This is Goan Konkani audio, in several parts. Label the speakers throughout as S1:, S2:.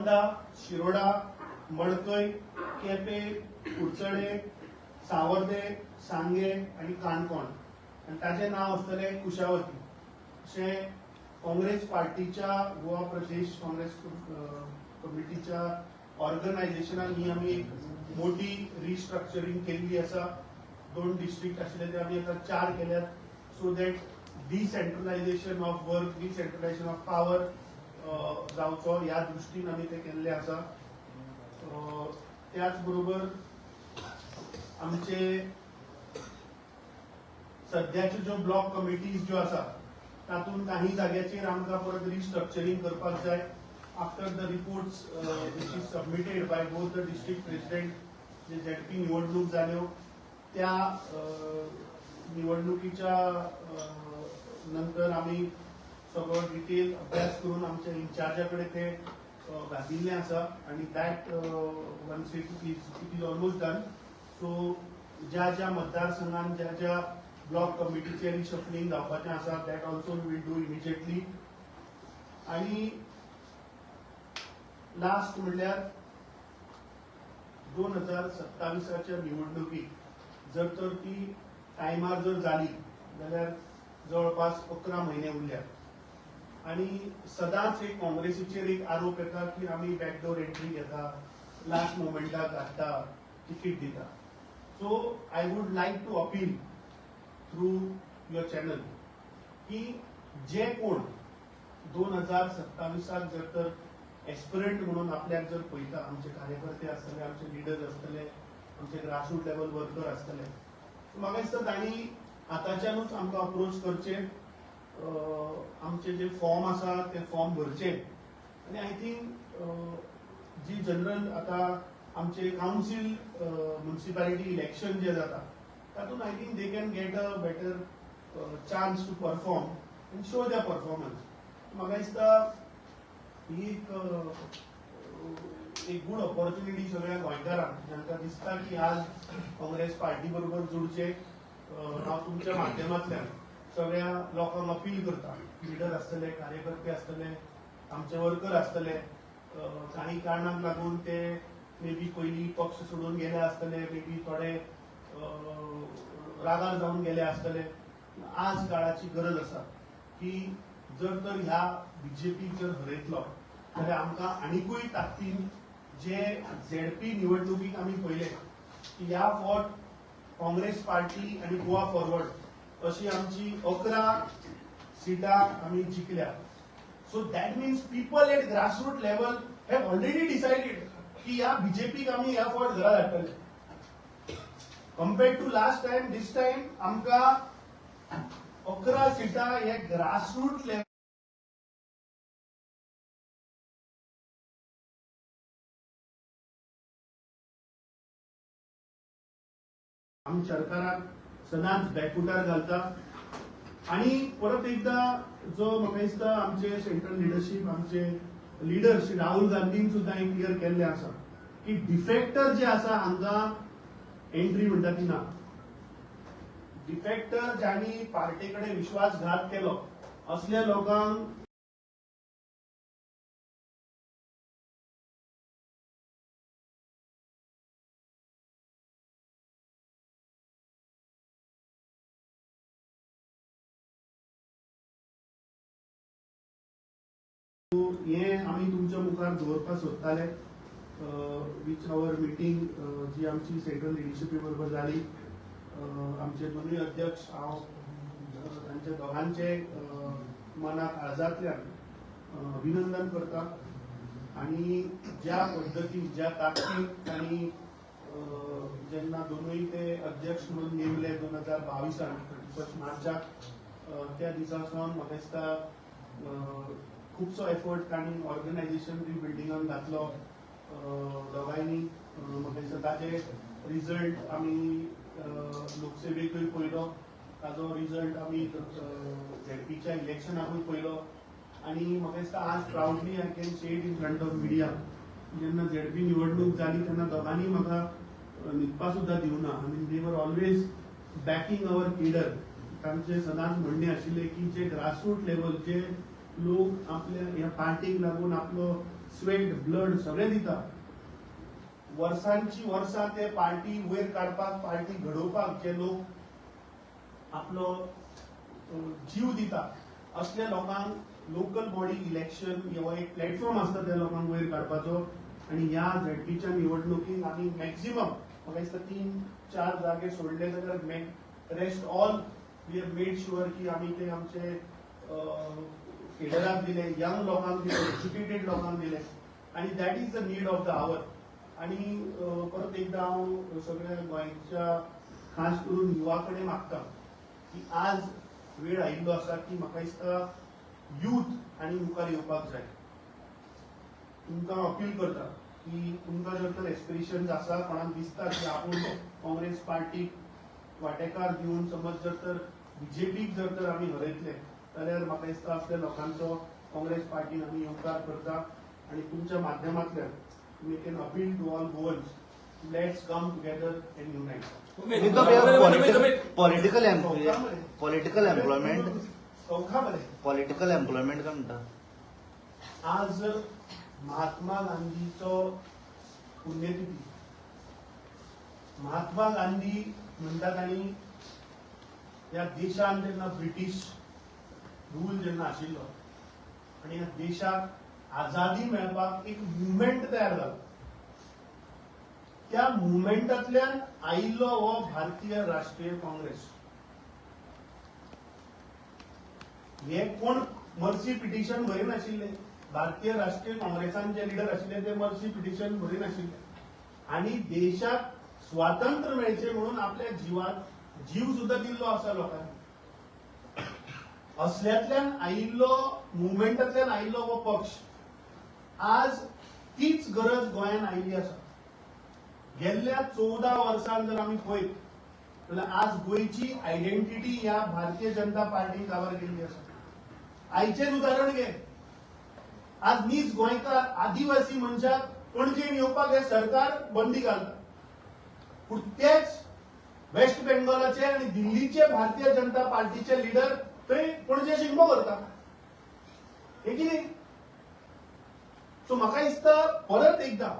S1: शिरोडा, मडकय, केपे, कुडचडे, सावर्दे, सांगे आनी काणकोण आनी ताचें नांव आसतलें कुशावती. अशें काँग्रेस पार्टीच्या गोवा प्रदेश काँग्रेस कमिटीच्या ऑर्गनायझेशनान ही आमी एक मोठी रिस्ट्रक्चरींग केल्ली आसा. 2 डिस्ट्रिक्ट आशिल्ले ते आमी आतां 4 केल्यात, so that decentralisation of work, decentralisation of power जावचो ह्या दृश्टीन आमी ते केल्ले आसा. त्याच बरोबर आमचे सद्याच्यो ज्यो ब्लॉक कमिटीज ज्यो आसा तातूंत काही जाग्याचेर आमकां परत रिस्ट्रक्चरींग करपाक जाय. After the reports which is submitted by both the district president, J ZP निवडणूक जाल्यो त्या निवडणुकीच्या नंतर आमी सगळो डिटेल अभ्यास करून आमच्या इन्चार्जा कडेन ते घातिल्लें आसा आनी that once it is almost done. So ज्या ज्या मतदारसंघान ज्या ज्या ब्लॉक कमिटीचे रिशफलिंग जावपाचें आसा that also we will do immediately. आनी लास्ट म्हणल्यार 2027 निवडणुकीक जर तर ती टायमार जर जाली जाल्यार जवळपास 11 म्हयने उरल्यात. आनी सदांच एक काँग्रेसीचेर एक आरोप येता की आमी बॅकडोर एंट्री घेता, लास्ट मोमेंटाक घालता, तिकीट दिता. So I would like to appeal through your channel की जे कोण 2027 जर तर एस्पिरंट म्हणून आपल्याक जर पळयता, आमचे कार्यकर्ते आसतले, आमचे लिडर्स आसतले, आमचे ग्रासरूट लेवल वर्कर आसतले, म्हाका दिसता तांणी आतांच्यानूच आमकां अप्रोच करचे, आमचे जे फॉर्म आसा ते फॉर्म भरचे. आनी I think जी जनरल आतां आमचे कावन्सील म्युनिसिपालिटी इलेक्शन जे जाता तातूंत I think they can get a better chance to perform and show their performance. म्हाका दिसता ही एक गूड ऑपॉर्च्युनिटी सगळ्या गोंयकारांक जांकां दिसता की आज काँग्रेस पार्टी बरोबर जुडचे. हांव तुमच्या माध्यमांतल्यान सगळ्या लोकांक अपील करता, लिडर आसतले, कार्यकर्ते आसतले, आमचे वर्कर आसतले, काही कारणांक लागून ते मे बी पयलीं पक्ष सोडून गेले आसतले, मे बी थोडे रागार जावन गेले आसतले. आज काळाची गरज आसा की जर तर ह्या बीजेपीक जर हरयतलो जाल्यार आमकां आनिकूय ताकदीन जे झेडपी निवडणुकीक आमी पळयलें की ह्या फावट काँग्रेस पार्टी आनी गोवा फॉरवर्ड अशी आमची 11 सिटां आमी जिखल्या. So that means people at grassroot level have already decided की ह्या बीजेपीक आमी ह्या फावट घरा धाडटले. Compared to last time, this time आमकां 11 सिटां हे ग्रासरूट लेवल आमी सरकाराक सदांच बॅकफुटार घालता. आनी परत एकदा जो म्हाका दिसता आमचे सेंट्रल लिडरशीप, आमचे लिडर श्री राहुल गांधीन सुद्दां एक क्लियर केल्लें आसा की डिफेक्टर जे आसा हांकां एंट्री म्हणटा ती ना. डिफेक्टर ज्यांनी पार्टे कडेन विश्वासघात केलो असल्या लोकांक हे आमी तुमच्या मुखार दवरपाक सोदताले. Which our meeting जी आमची सेंट्रल लिडरशिपी बरोबर जाली, आमचे दोनूय अध्यक्ष हांव तांच्या दोगांचे मनाक काळजांतल्यान अभिनंदन करता. आनी ज्या पद्दतीन, ज्या ताकदीन तांणी जेन्ना दोनूय ते अध्यक्ष म्हणून नेमले 2022 31 मार्चाक, त्या दिसा सावन म्हाका दिसता खुबसो एफर्ट तांणी ऑर्गनायझेशन रिबिल्डिंगान घातलो दोगांयनी. म्हाका दिसता ताजे रिजल्ट आमी लोकसभेकूय पळयलो, ताजो रिजल्ट आमी झेडपीच्या इलेक्शनाकूय पळयलो. आनी म्हाका दिसता आज proudly I can say it in front of media, जेन्ना झेडपी निवडणूक जाली तेन्ना दोगांनी म्हाका न्हिदपा सुद्दां दिवना. I mean they were always backing our cadre. तांचें सदांच म्हणणें आशिल्लें की जे ग्रासरूट लेवल जे लोक आपल्या ह्या पार्टीक लागून आपलो स्वेट, ब्लड सगळें दिता. वर्सांची वर्सां ते पार्टी वयर काडपाक, पार्टी घडोवपाक जे लोक आपलो जीव दिता, असल्या लोकांक लोकल बॉडी इलेक्शन हो एक प्लॅटफॉर्म आसता त्या लोकांक वयर काडपाचो. आनी ह्या झेडपीच्या निवडणुकीत आमी मॅक्झिमम, म्हाका दिसता 3-4 जागे सोडले जाल्यार rest all we have made sure की आमी ते आमचे केडराक दिले, यंग लोकांक दिले, एज्युकेटेड लोकांक दिले आनी that is the need of the hour. आणि परत एकदा हांव सगळ्या गोंयच्या, खास करून युवा कडेन मागता की आज वेळ आयिल्लो आसा की म्हाका दिसता यूथ आनी मुखार येवपाक जाय. तुमकां अपील करता की तुमकां जर तर एस्पिरेशन्स आसा, कोणाक दिसता की आपूण काँग्रेस पार्टीक वांटेकार दिवन समज जर तर बीजेपीक जर तर आमी हरयतले जाल्यार म्हाका दिसता असल्या लोकांचो काँग्रेस पार्टीन आमी येवकार करता. आनी तुमच्या माध्यमांतल्यान we can appeal to all Goans, let's come together and unite.
S2: Political employment.
S1: सौखा मरे.
S2: पॉलिटिकल एम्प्लॉयमेंट काय म्हणटा?
S1: आज महात्मा गांधीचो पुण्यतिथी. महात्मा गांधी म्हणटा तांणी ह्या देशान जेन्ना ब्रिटीश रूल जेन्ना आशिल्लो आनी ह्या देशाक आझादी मेळपाक एक मुवमेंट तयार जालो, त्या मुवमेंटांतल्यान आयिल्लो हो भारतीय राष्ट्रीय काँग्रेस. हे कोण मर्सी पिटिशन भरिनाशिल्ले. भारतीय राष्ट्रीय काँग्रेसान जे लिडर आशिल्ले ते मर्सी पिटिशन भरिनाशिल्ले आनी देशाक स्वातंत्र्य मेळचें म्हणून आपल्या जिवाक जीव सुद्धा दिल्लो आसा लोकांनी. असल्यांतल्यान आयिल्लो, मुवमेंटांतल्यान आयिल्लो हो पक्ष. आज तीच गरज गोंयांत आयिल्ली आसा. गेल्ल्या 14 वर्सांत जर आमी पळयत जाल्यार आज गोंयची आयडेंटिटी ह्या भारतीय जनता पार्टीन काबार केल्ली आसा. आयचेच उदाहरण घे, आज नीज गोंयकार आदिवासी मनशाक पणजेन येवपाक हे सरकार बंदी घालता, पूण तेच वेस्ट बेंगॉलाचे आनी दिल्लीचे भारतीय जनता पार्टीचे लिडर थंय पणजे शिगमो करता. हे कितें? सो म्हाका दिसता परत एकदां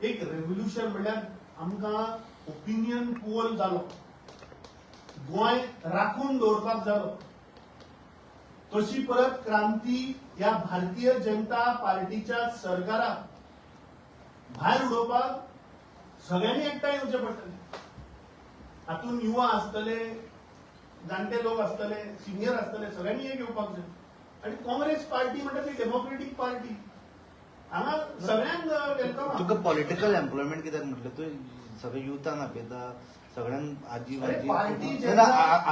S1: एक रेव्होल्युशन म्हणल्यार आमकां ओपिनियन पोल जालो, गोंय राखून दवरपाक जालो, तशी परत क्रांती ह्या भारतीय जनता पार्टीच्या सरकाराक भायर उडोवपाक सगळ्यांनी एकठांय येवचें पडटलें. हातूंत युवा आसतले, जाणटे लोक आसतले, सिनियर आसतले, सगळ्यांनी एक येवपाक जाय. आनी काँग्रेस पार्टी म्हणटा ती डेमोक्रेटीक पार्टी, हांगा सगळ्यांक welcome.
S2: तुका पॉलिटिकल एम्प्लॉयमेंट कित्याक म्हटलें? तूं सगळे युथांक आपयता, सगळ्यांक आजी
S1: अरे
S2: भाजी
S1: पार्टी जेन्ना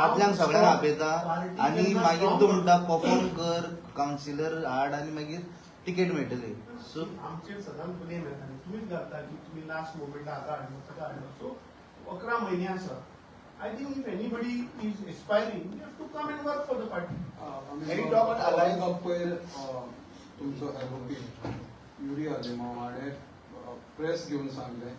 S2: आदल्यांक सगळ्यांक आपयता
S1: पार्टी
S2: आनी
S1: जेन्ना
S2: मागीर
S1: strong
S2: तूं म्हणटा परफॉर्म कर, कावन्सिलर हाड आनी मागीर तिकेट मेळटली. सो
S1: आमचेर सदांच ब्लेम येता आनी तुमीच घालता की तुमी लास्ट मोमेंटा हाका हाडलो, ताका हाडलो. सो 11 म्हयने आसा. I think if anybody is aspiring, you have to come and work for the party.
S3: Any talk on alliance? पयर तुमचो एलओपी युरी आलेमाव हाणें प्रेस घेवन सांगलें,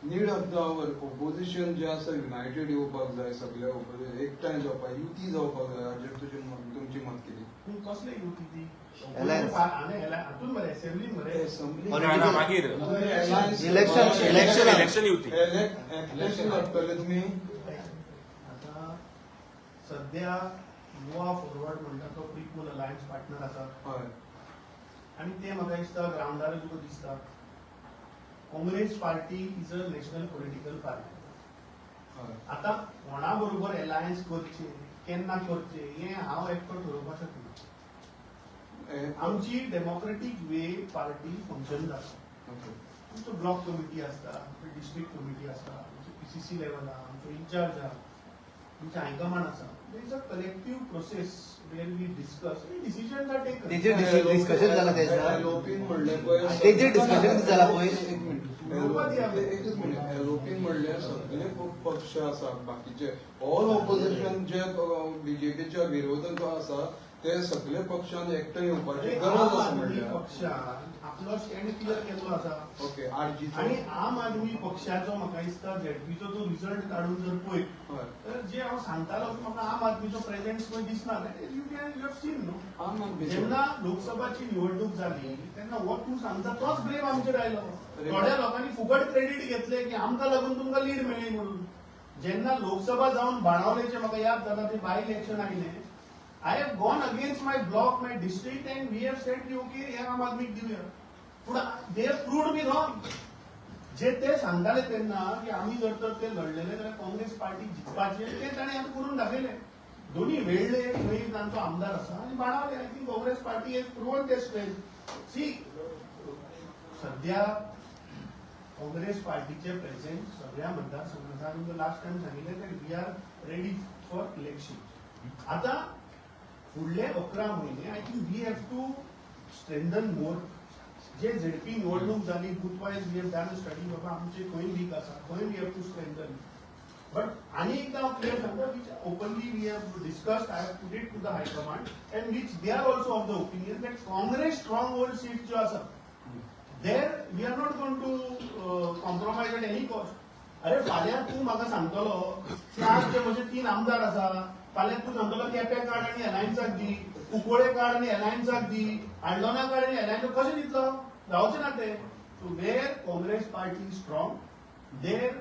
S3: need of the hour, opposition जे आसा युनायटेड येवपाक जाय, सगळे ओपोजिशन एकठांय जावपाक, युती जावपाक जाय. हाजेर तुजें मत, तुमची मत कितें?
S1: पूण कसले युती ती?
S2: Alliance.
S1: हातून मरे, असेंब्लीन मरे.
S3: असेंब्ली.
S2: Political-
S4: ना, मागीर.
S2: Election, election.
S4: इलेक्शन युती.
S3: इलेक्शन लढतले तुमी.
S1: आता सध्या गोवा फॉरवर्ड म्हणटा तो प्रिपोल अलायन्स पार्टनर आसा आनी ते म्हाका दिसता ग्रावंडार तुका दिसता. Congress party is a national political party. आता कोणा बरोबर अलायन्स करचे, केन्ना करचे, हें हांव एकटो ठरोवपाक शकना. आमची डेमोक्रेटीक वे पार्टी फंक्शन जाता. आमचो ब्लॉक कमिटी आसता, आमची डिस्ट्रिक्ट कमिटी आसा, आमची पीसीसी लेवल आहा, आमचो इन्चार्ज आहा, आमचे हायकमांड आसा. There is a collective process where we discuss आनी decisions are taken.
S2: तेजेर डिस्कशन जाला तेजा?
S3: एलओपीन म्हणलें पळय.
S2: तेजेर डिस्कशन जाला पळय.
S3: एक मिनिट, एकच मिनिट. एलओपीन म्हणलें सगळे पक्ष आसा बाकीचे, ऑल ऑपोजिशन जे बीजेपीच्या विरोधात आसा. ते सगळे पक्षान एकठांय येवपाची
S1: अरे,
S3: गरज
S1: आम
S3: आसा
S1: आदमी
S3: म्हणल्यार.
S1: पक्षान आपलो स्टँड क्लियर केल्लो आसा.
S3: ओके, आरजीचो.
S1: आणि आम आदमी पक्षाचो म्हाका दिसता झेडपीचो तो रिझल्ट काडून जर पळयत तर जे हांव सांगतालो की म्हाका आम आदमीचो प्रेझेन्स खंय दिसना, you have seen न्हू.
S3: आम आदमी
S1: जेन्ना लोकसभाची निवडणूक जाली तेन्ना हो तूं सांगता तोच ब्लेम आमचेर आयलो. थोड्या लोकांनी फुकट क्रेडीट घेतले की आमकां लागून तुमकां लीड मेळ्ळी म्हणून. जेन्ना लोकसभा जावन बाणावलेचे म्हाका याद जाता ते बाय इलेक्शन आयलें, I have gone against my block, my district, and we have said की ओके, हे आम आदमीक दिवया, पूण they have proved me wrong. जे ते सांगताले तेन्ना की आमी जर तर ते लढलेले जाल्यार काँग्रेस पार्टी जिखपाची, ते ताणें आतां करून दाखयलें. दोन्ही वेळ्ळे थंय तांचो आमदार आसा आनी Benaulim, I think Congress party has proven their strength. See, सध्या काँग्रेस पार्टीचे प्रेझेंट सगळ्या मतदारसंघात, तुमकां लास्ट टायम सांगिल्लें that we are ready for election. आतां फुडले 11 म्हयने I think we have to strengthen more. J ZP निवडणूक जाली, booth wise we have done study, बाबा आमचे खंय वीक आसा, खंय we have to strengthen. But आनी एकदां हांव क्लियर सांगता, which openly we have discussed, I have put it to the high command and which they are also of the opinion that Congress stronghold seat ज्यो आसा, there we are not going to compromise at any cost. अरे, फाल्यां तूं म्हाका सांगतलो की आज ते म्हजे तीन आमदार आसा, फाल्यां तूं सांगतलो केप्यां काड आनी अलायन्साक दी, कुंकळे काड आनी अलायन्साक दी, आल्दोना काड आनी अलायन्स, कशें दितलो? जावचें ना तें. So where Congress party strong, there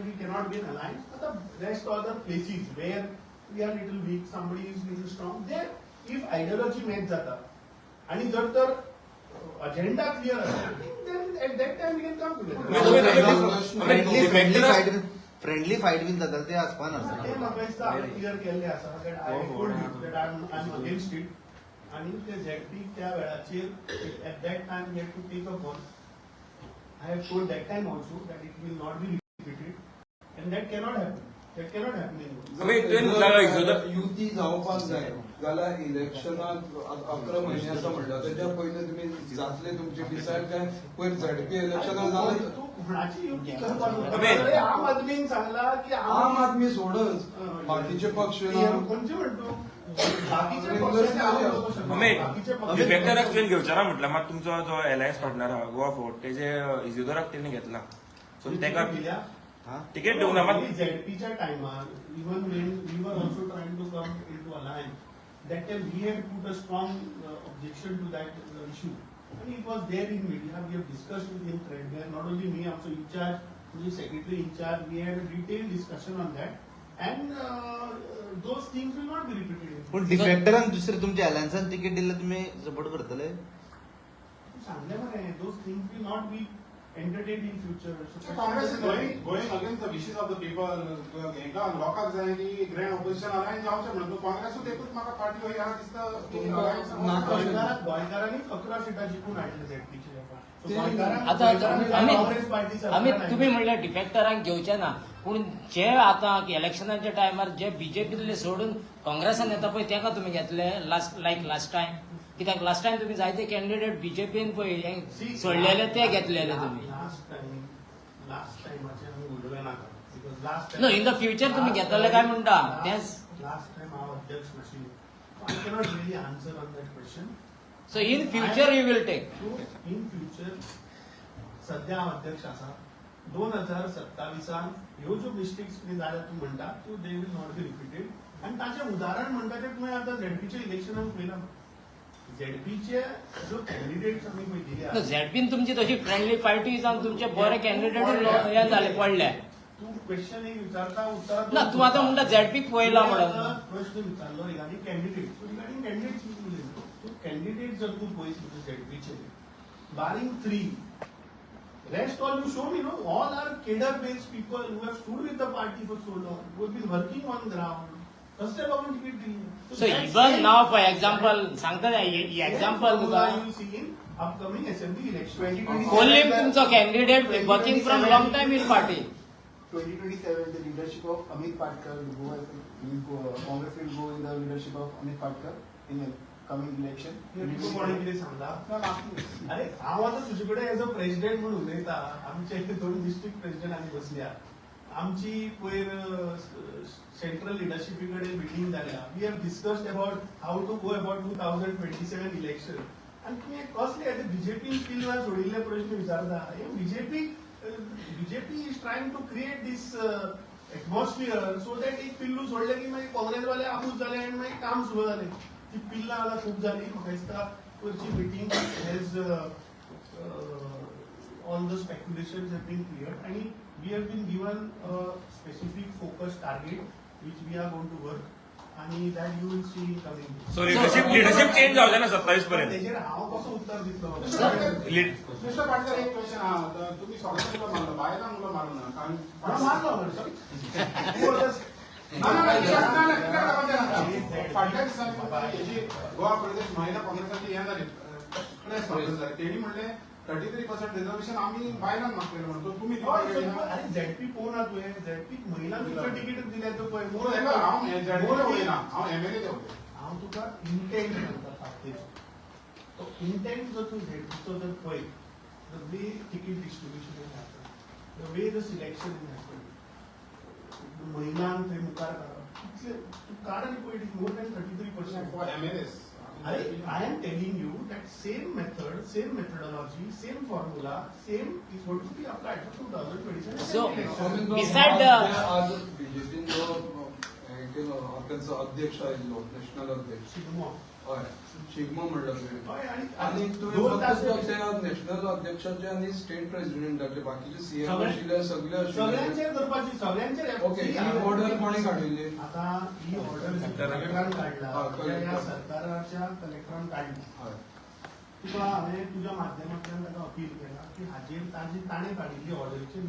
S1: we cannot be in alliance. But the rest other places where we are little weak, somebody is little strong, there if ideology match जाता आणि जर तर अजेंडा क्लिअर असेल, then at that time we can come together.
S2: Friendly fight बीन जाता ते आसपा ना.
S1: ते म्हाका दिसता हांवें क्लियर केल्लें आसा that I told you that I am against it. आणि ते झेडपी त्या वेळाचेर at that time we have to take a call. I have told that time also that it will not be repeated and that cannot happen. That cannot happen in
S4: आमी तुवें म्हटलां इजोदर
S3: युती जावपाक जाय जाल्यार इलेक्शनाक 11 म्हयने आसा म्हणल्यार तेच्या पयलीं तुमी जातले तुमचे डिसायड काय पयर झेडपी इलेक्शनाक जालें?
S1: तूं कोणाची युती करपाक?
S4: अबे.
S1: अरे, आम आदमीन सांगला की
S3: आम आदमी सोडच, बाकीचे पक्ष ना.
S1: खंयचे म्हणतो? बाकीचे पक्षाचे हांव उलोवपाक शकना.
S4: अमित,
S1: बाकीचे पक्ष
S4: डिफेक्टराक तुवें घेवचो ना म्हटलं, मात तुमचो जो एलायन्स पार्टनर आहा गोवा फोर्ट, तेजे इजिदोराक तेणी घेतला, सो तेका
S1: दिल्या.
S2: हा.
S4: तिकेट दिवंक ना मात.
S1: झेडपीच्या टायमार even when we were also trying to come into alliance, that time we had put a strong objection to that issue आणि it was there in media. We have discussed with him threadbare, not only me, आमचो इन्चार्ज, म्हणजे secretary incharge, we had a detail discussion on that and those things will not be repeated.
S2: पूण डिफेक्टरान दुसरे तुमच्या अलायन्सान तिकीट दिल्यार तुमी सपोर्ट करतले?
S1: सांगले मरे, those things will not be entertained in future.
S5: Congress is going against the wishes of the people. हेंका लोकांक जाय की ग्रँड ऑपोजिशन अलायन्स जावचें म्हणून. काँग्रेसूच एकूच म्हाका पार्टी आहा दिसता की
S3: तुमकां
S5: alliance
S3: नाका.
S1: गोंयकारांनीच 11 सिटां जिखून हाडले झेडपीचे.
S6: आता
S1: काँग्रेस पार्टी
S6: आमी तुम्ही म्हणल्यार डिफेक्टरांक घेवचे ना, पूण जे आतां इलेक्शनाच्या टायमार जे बीजेपीतले सोडून काँग्रेसान येता पळय, तेका तुमी घेतले लास्ट, लायक लास्ट टायम? कित्याक लास्ट टायम तुमी जायते कॅन्डिडेट बीजेपीन पळय हे सोडलेले ते घेतलेले तुमी.
S1: लास्ट टायम, लास्ट टायमाचे आमी उलोवया नाका because last
S6: No, in the future तुमी घेतले काय म्हणटा तेच.
S1: लास्ट टायम हांव अध्यक्ष नाशिल्लो, I cannot really answer on that question.
S6: So in future you will take?
S1: So in future, सध्या हांव अध्यक्ष आसा. 2027 ह्यो ज्यो मिस्टेक्स कितें जाल्या तूं म्हणटा त्यो, they will not be repeated. आनी ताचें उदाहरण म्हणटा तें तुवें आतां झेडपीच्या इलेक्शनाक पळयलां, झेडपीचे ज्यो कॅन्डिडेट्स आमी पळय दिल्या.
S6: झेडपीन तुमची तशी फ्रेंडली फायटूय जावन तुमचे बरे कॅन्डिडेट हे जाले, पडले.
S1: तूं क्वेश्चन एक विचारता, उत्तर
S6: ना, तूं आतां म्हणटा झेडपीक पळयला म्हणून.
S1: प्रश्न विचारलो regarding candidate, so regarding candidate उलयलो. सो कॅन्डिडेट जर तूं पळयत तुजे झेडपीचे, barring three, rest all you show me, no, all are cadre based people who have stood with the party for so long, who have been working on ground. कसले लोकांनी तिकीट दिली?
S6: So even now, for example सांगता, एक्झाम्पल तुका,
S1: you see in upcoming assembly election.
S6: Collem तुमचो candidate working from long time in party.
S7: 2027, the leadership of Amit Patkar will go, will go, Congress will go in the leadership of Amit Patkar in the coming election.
S1: तुका कोणें कितें सांगला?
S7: No, I'm asking you.
S1: अरे, हांव आतां तुजे कडेन एज अ प्रेसिडेंट म्हूण उलयता. आमचे दोन डिस्ट्रिक्ट प्रेसिडेंट आमी बसल्या. आमची पयर सेंट्रल लिडरशिपी कडेन मिटींग जाल्या. We have discussed about how to go about 2027 election. आनी तुमी कसले आतां बीजेपीन पिल्लां सोडिल्ले प्रश्न विचारता हे. BJP is trying to create this atmosphere so that एक पिल्लू सोडले की मागीर काँग्रेसवाले आबूज जाले आनी मागीर काम सुरू जालें. ती पिल्लां आतां खूब जाली. म्हाका दिसता पयरची meeting has all the speculations have been cleared and we have been given a specific focus target which we are going to work and that you will see in coming days.
S4: So leadership change जावचें ना 27 पर्यंत?
S1: तेजेर हांव कसो उत्तर दितलो?
S5: मिस्टर पाटकर, एक क्वेश्चन आहा. तुम्ही सगळ्यांक उलो मारलो, बायलांक उलो मारू ना कारण
S1: मारलो.
S5: ना ना ना ना, कित्याक लागून तें सांगता. फाटल्या दिसांनी हेजी गोवा प्रदेश महिला काँग्रेसाची हें जाली, प्रेस कॉन्फरन्स जाली. तेणी म्हणलें 33% रिझर्वेशन आमी बायलांक मागतले म्हणून. So तुमी दिवपाक ready ना?
S1: अरे, झेडपी पळोवना तुवें? झेडपी महिलांक कितल्यो तिकीट दिल्या त्यो पळय.
S5: पूण हेका हांव झेडपी उलयना, हांव एमएलए उलयता.
S1: हांव तुका इंटेंट सांगता पार्टेचो. तो इंटेंट जर तूं झेडपीचो जर पळयत, the way ticket distribution is happen, the way the selection is happen, महिलांक थंय मुखार काडप, कितले तूं काड आनी पळय, it is more than 33%.
S5: For MLAs.
S1: अरे, I am telling you that same method, same methodology, same formula, same is going to be applied for 2027.
S6: So,
S3: Amit
S6: Beside the-
S3: आज बीजेपीन जो हें केलो, तांचो अध्यक्ष आयिल्लो, नॅशनल अध्यक्ष.
S1: शिगमो.
S3: हय, शिगमो म्हणलो तुवें.
S1: हय,
S3: आनी
S1: आणि
S3: तुवें
S1: दोन
S3: फक्त
S1: तास
S3: त्या नॅशनल अध्यक्षाचे आनी स्टेट प्रेसिडेंटाचे, बाकीचे सीएम आशिल्ले सगळे आशिल्ले.
S1: सगळ्यांचेर करपाची, सगळ्यांचेर.
S3: ओके, ही ऑर्डर कोणी काडिल्ली?
S1: आता ही ऑर्डर कलेक्टरान काडला.
S3: हा,
S1: ह्या
S3: कलेक्टर.
S1: सरकाराच्या कलेक्टरान काडली.
S3: हय.
S1: तुका हांवें तुज्या माध्यमांतल्यान ताका अपील केला की हाजेर ताजी ताणें काडिल्ली ऑर्डरीचेर